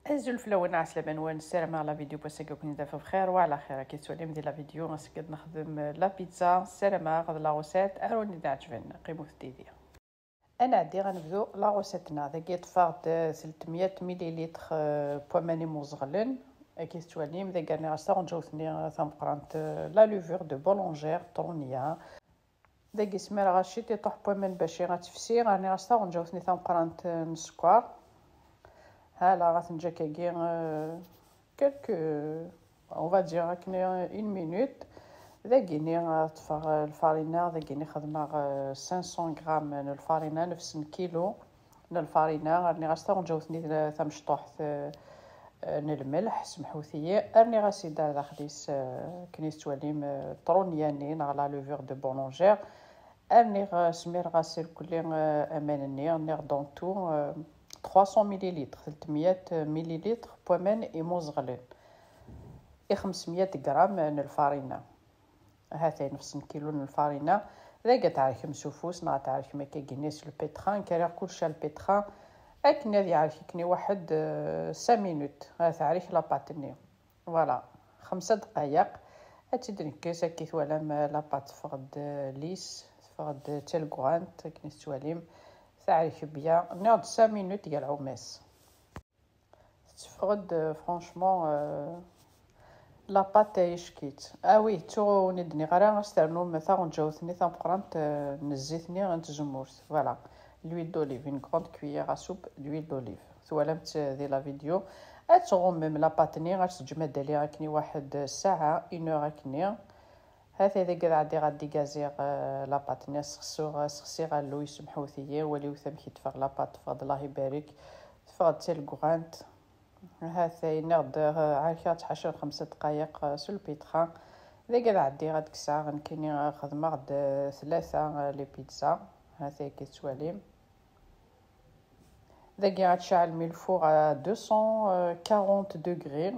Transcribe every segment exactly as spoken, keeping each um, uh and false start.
Azul fell-awen, ɛeslama-nwen, ssarameɣ la vidéo n wass-agi ad ken-id-taf bxir wa ɛla xir. Akka tettwalim di la vidéo, ass-agi ad nexdem la pizza, ssarameɣ d la recette ara wen-d-iɛeǧben, qqimet yid-i. Ad nɛeddi ad nebdu la recette-nneɣ. Dagi ṭṭfeɣ-d tletmya millilitres, euh, n waman imuẓɣlen. Akka tettwalim, dagi rniɣ-as taɣenǧawt-nni tameqqrant, euh, la levure de boulangère, trunya. Dagi smireɣ-as ciṭiṭuḥ n waman bac ad tefsi, rniɣ-as taɣenǧawt-nni tameqqrant n sskeṛ. Hala, ad tenǧa akkagi, euh, quelques, on va dire akken une minute. Dagini, euh, ṭṭfeɣ, euh, lfarina, dagini xedmeɣ, euh, cinq cents grammes n lfarina, nefs n kilo n lfarina, rniɣ-as taɣenǧawt-nni tamecṭuḥt, euh, n lmelḥ, semḥut-iyi, rniɣ-as-id ar daxel-is, euh, akken i tettwalim, euh, trunya-nni neɣ la levure de boulangère. Rniɣ, euh, smireɣ-as irkelli, euh, aman-nni, rniɣ dans tout, euh, trois cents millilitres, tletmya millilitres n waman imuẓɣlen, i xemsmya gram n lfarina. Hatay nefs n kilo n lfarina. Dagi ad tɛerkem s ufus neɣ ad tɛerkem akkagi-nni s lpitran, nekk rriɣ kullec ar lpitran akken ad yeɛrek akken i waḥed, euh, cinq minutes, ad teɛrek la pâte-nni. Voilà, xemsa ddqayeq. Ad tt-id-nekkes, akka i twalam, euh, la pâte teffeɣ-d, euh, lisse, teffeɣ-d d talegɣant, akken i tettwalim. Teɛrek bien, nniɣ-d cinq minutes gar lɛumas. Tetteffeɣ-d, euh, franchement, euh, la pâte icek-itt. Ah oui, ttuɣ ur wen-d-nniɣ ara, ad s-ternum taɣenǧawt-nni tameqqrant, euh, n zzit-nni n tzemmurt. Voilà, l'huile d'olive, une grande cuillère à soupe d'huile d'olive. Twalam-tt di la vidéo. Ad tɣummem la pâte-nni, ad teǧǧem ad d-tali akken i waḥed ssaɛa, une heure akken-nni. Hatay dagi ad ɛeddiɣ ad digaziɣ, euh, la pâte-nni, ad sexsuɣ, ad sexsiɣ alluy, semḥut-iyi, waliwet amek i d-teffeɣ la pâte, teffeɣ-d Allah ibarek, teffeɣ-d d talegɣant. Hatay, nniɣ-d, euh, ɛerkeɣ-tt ḥaca n xemsa ddqayeq, euh, s lpitran. Dagi ad ɛeddiɣ ad kkseɣ, nekkini, euh, xedmeɣ-d, euh, tlata, euh, les pizzas. Hatay akka i tettwalim. Dagi ad tceɛlem le four à deux cent quarante degrés.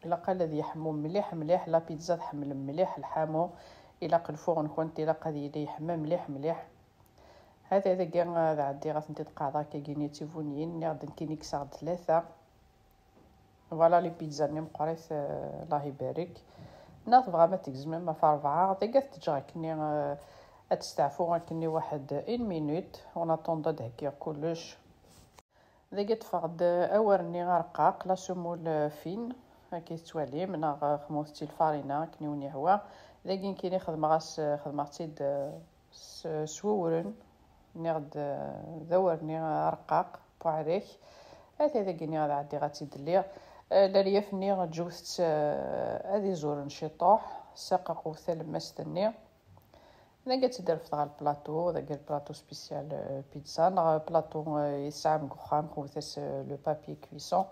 Ilaq ad yeḥmu mliḥ mliḥ, la pizza tḥemmel mliḥ lḥamu. Ilaq lfuṛ-nkent, ilaq ad yili yeḥma mliḥ mliḥ. Hada dagi ad ɛeddiɣ ad tent-id-qeɛdeɣ akkagini d tibuniyin, nniɣ-d nekkini kkseɣ-d tlata. Voilà, les pizzas-nni meqqrit, euh, Allah ibarek. Neɣ tebɣam ad tgezmem ɣef rebɛa, dagi ad t-ǧǧeɣ akkenni, euh, ad testeɛfu akkenni waḥed une minute, en attendant ad d-heggiɣ kullec. Dagi ṭṭfeɣ-d awar-nni arqaq, la semoule fine, akka i tettwalim, neɣ xemmet-tt i lfarina, akken i wen-yehwa. Dagi nekkini xedmeɣ-as, xedmeɣ-tt-id, euh, s, s wewren, nniɣ-d, euh, d awar-nni arqaq, buɛrek. Ata dagi-nni ad ɛeddiɣ ad tt-id-lliɣ. Euh, leryaf-nni ǧǧewt-tt, euh, ad izuren ciṭuḥ, saqaqwet talemmast-nni. Dagi ad tt-id-refdeɣ ɣer lplaṭu, dagi lplaṭu spécial, euh, pizza, neɣ plaṭu, euh, i tesɛam deg uxxam, xewwet-as, euh, le papier cuisson.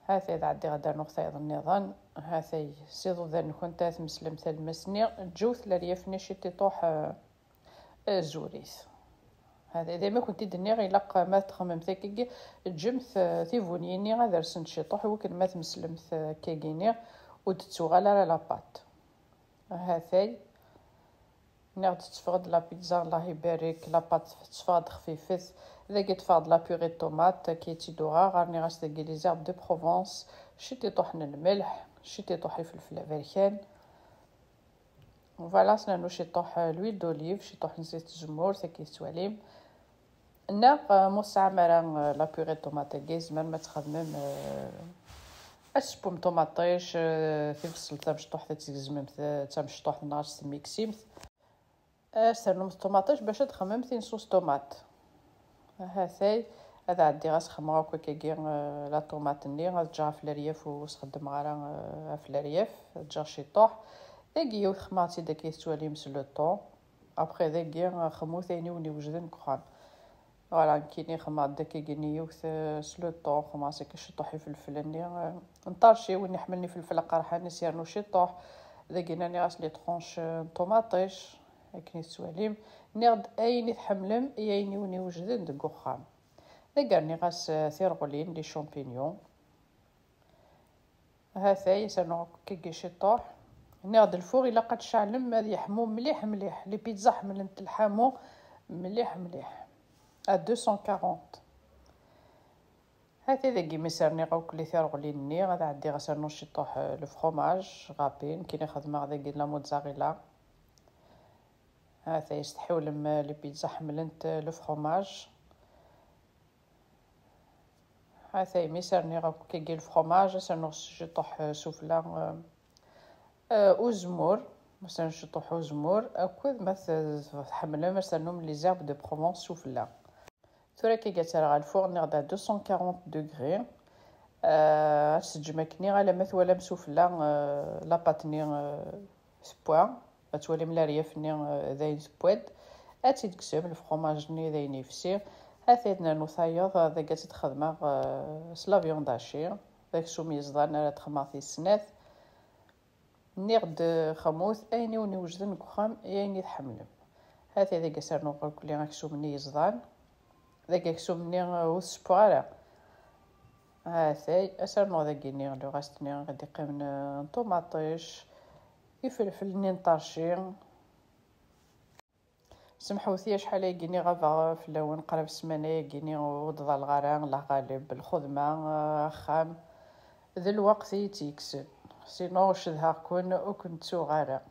Hatay ad ɛeddiɣ ad d-rnuɣ tayeḍ nniḍen. Hatay s iḍudan-nkent ad tmeslem talemmast-nni, ǧǧewt leryaf-nni ciṭiṭuḥ, euh, euh, zurit. Hatay, daymi kent-id-nniɣ, ilaq ma txemmemt akkagi, ǧǧemt, euh, tibuniyin-nni ad rsent ciṭuḥ, i wakken ma tmeslemt, euh, akkagi-nni, ur d-tettuɣal ara la pâte. Hatay. Nniɣ-d tetteffeɣ-d la pizza, Allah ibarek, la pâte tetteffeɣ-d xfifet. Dagi ṭṭfeɣ-d la purée de tomate, qui est idora, rniɣ-as dagi les herbes de Provence, ciṭiṭuḥ n lmelḥ, ciṭiṭuḥ ifelfel aberkan. Voilà, s nernu ciṭuḥ, euh, l'huile d'olive, ciṭuḥ n zzit tzemmurt, akka i tettwalim. Neɣ, euh, ma ur tesɛam ara, euh, la purée de tomate-agi, tzemrem ad txedmem, euh, ad tessewwem ṭumaṭic, euh, tibṣelt tamecṭuḥt ad tgezmem, t-, d tamecṭuḥt neɣ ad s-temmiksimt. Ad s-ternumt ṭumaṭic bac ad txedmemt une sauce tomate. Hatay, ad ɛeddiɣ ad s-xedmeɣ akk akkagi, euh, la tomate-nni, ad ǧǧeɣ ɣef leryaf ur s-xeddmeɣ ara, euh, ɣef leryaf, ad ǧǧeɣ ciṭuḥ. Dagi yiwet xedmeɣ-tt-id akka i tettwalim s le temps. Après dagi, euh, xemmut ayen i wen-iwejden deg uxxam. Voilà, nekkini xedmeɣ-d akkagi-nni yiwet, euh, s le temps, xedmeɣ-as akka ciṭuḥ ifelfel-nni, euh, n ṭerci, win iḥemmlen ifelfel aqerḥan, ad s-yernu ciṭuḥ. Dagi nniɣ-as les tranches, euh, n ṭumaṭic, akken i tettwalim. Nniɣ-d ayen i tḥemmlem i ayen i wen-iwejden deg uxxam. Dagi rniɣ-as, euh, tirɣulin, les champignons. Hatay, ad s-rnuɣ akkagi ciṭuḥ. Nniɣ-d lfuṛ ilaq ad tceɛlem, ad yeḥmu mliḥ mliḥ. Les pizzas ḥemmlent lḥamu mliḥ mliḥ. À deux cent quarante. Hati dagi mi s-rniɣ akk tireɣlin-nni, ad ɛeddiɣ ad s-rnuɣ ciṭuḥ, eh, le fromage râpé, nekkini xedmeɣ dagi la mozzarella. Hati yestḥiwlem, eh, les pizzas ḥemmlent, eh, le fromage. Hati mi s-rniɣ akk kagi le fromage, ad s-rnuɣ ciṭuḥ, eh, sufella, eh, eh, uzemmur, ad s-rnuɣ ciṭuḥ uzemmur, akked ma t-, tḥemmlem ad s-ternum les herbes de Provence sufella. Tura akka ad tt-rreɣ ɣer lfur, nniɣ-d à deux cent quarante degrés. Euh, ad teǧǧem akkenni alamma twalam sufella, euh, la pâte-nni, euh, tewwa. Ad twalim l'aryaf-nni, euh, dayen tewwa-d. Ad tt-id-tekksem, le fromage-nni dayen yefsi. Ad t-id-nernu tayeḍ, euh, dagi ad tt-id-xedmeɣ, euh, s la viande hachée. D aksum yeẓdan ara d-xedmeɣ tis snat. Nniɣ-d xemut ayen i wen-iwejden deg uxxam, i ayen i tḥemmlem. Hati dagi ad s-rnuɣ irkelli aksum-nni yeẓdan. Dagi aksum-nni, uh, ur t-seppuɣ ara. Hatay, ad s-rnuɣ dagi-nni le reste-nni i d-iqqimen, uh, n ṭumaṭic, ifelfel-nni n ṭerci. Semḥut-iyi acḥal ayagi-nni ɣabeɣ fell-awen, qrib ssmana-yagi-nni ur d-ḍalleɣ ara, Allah ɣaleb, lxedma, axxam, d lweqt i yi-tt-yekksen. Sinon cedhaɣ-ken, ur ken-ttuɣ ara.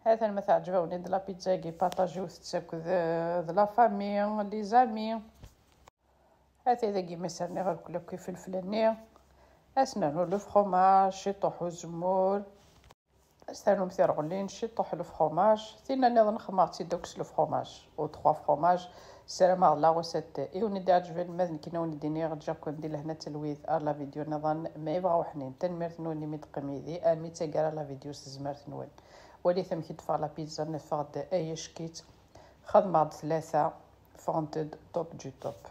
Hatan ma teɛǧeb-awen-id la pizza-agi, partagiwet-tt akked, eh, d la famille, les amis. Hati dagi ma s-rniɣ irkelli akk ifelfel-nni. Ad s-nernu le fromage, ciṭuḥ uzemmur. Ad s-ternum tireɣlin, ciṭuḥ le fromage. Tinna nniḍen xedmeɣ-tt-id akk s le fromage, aux trois fromages. Ssarameɣ d la recette i wen-d-iɛeǧben, ma d nekkini a wen-d-iniɣ ǧǧiɣ-ken di lehna d talwit ar la vidéo nniḍen ma yebɣa uḥnin. Tanemmirt-nwen imi d-teqqim yid-i armi d taggara la vidéo s tezmert-nwen. Walit amek i d-teffeɣ la pizza, neffeɣ-d ay acek-itt. Xedmeɣ-d tlata, ffɣent-d top du top.